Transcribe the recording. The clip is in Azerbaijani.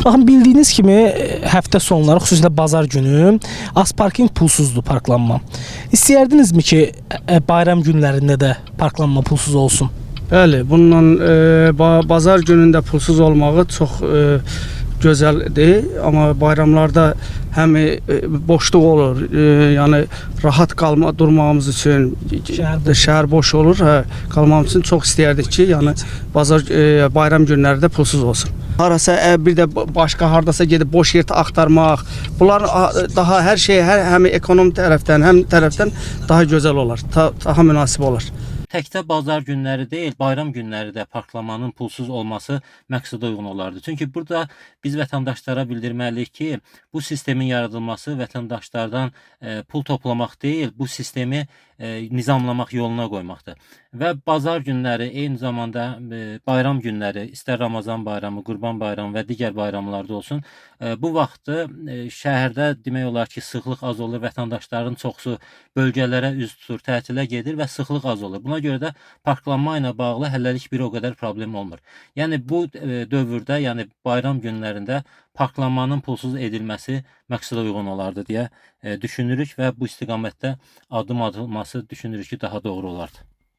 Baxın, bildiyiniz kimi həftə sonları, xüsusilə bazar günü Azparking pulsuzdur parklanma. İstəyərdinizmi ki, bayram günlərində də parklanma pulsuz olsun? Bəli, bununla bazar günündə pulsuz olmağı çox gözəldir, amma bayramlarda həm boşluq olur, yəni rahat qalma durmağımız üçün Şəhər boş. Şəhər boş olur, hə, qalmamız üçün çox istəyərdik ki, yəni bazar bayram günləri də pulsuz olsun. Harasa bir də başqa hardasa gedib boş yer axtarmaq, bunlar daha hər şey həm ekonom tərəfdən, həm tərəfdən daha gözəl olar, daha münasib olar. Təkcə bazar günləri deyil, bayram günləri də parklamanın pulsuz olması məqsədə uyğun olardı. Çünki burada biz vətəndaşlara bildirməliyik ki, bu sistemin yaradılması vətəndaşlardan pul toplamaq deyil, bu sistemi nizamlamaq yoluna qoymaqdır. Və bazar günləri, eyni zamanda bayram günləri, istər Ramazan bayramı, Qurban bayramı və digər bayramlarda olsun, bu vaxtı şəhərdə demək olar ki, sıxlıq az olur, vətəndaşların çoxsu bölgələrə üz tutur, tətilə gedir və sıxlıq az olur. Buna görə də parklanma ilə bağlı hələlik bir o qədər problem olmur. Yəni bu dövrdə, yəni bayram günlərində parklanmanın pulsuz edilməsi məqsədə uyğun olardı deyə düşünürük və bu istiqamətdə addım atılması düşünürük ki, daha doğru olardı.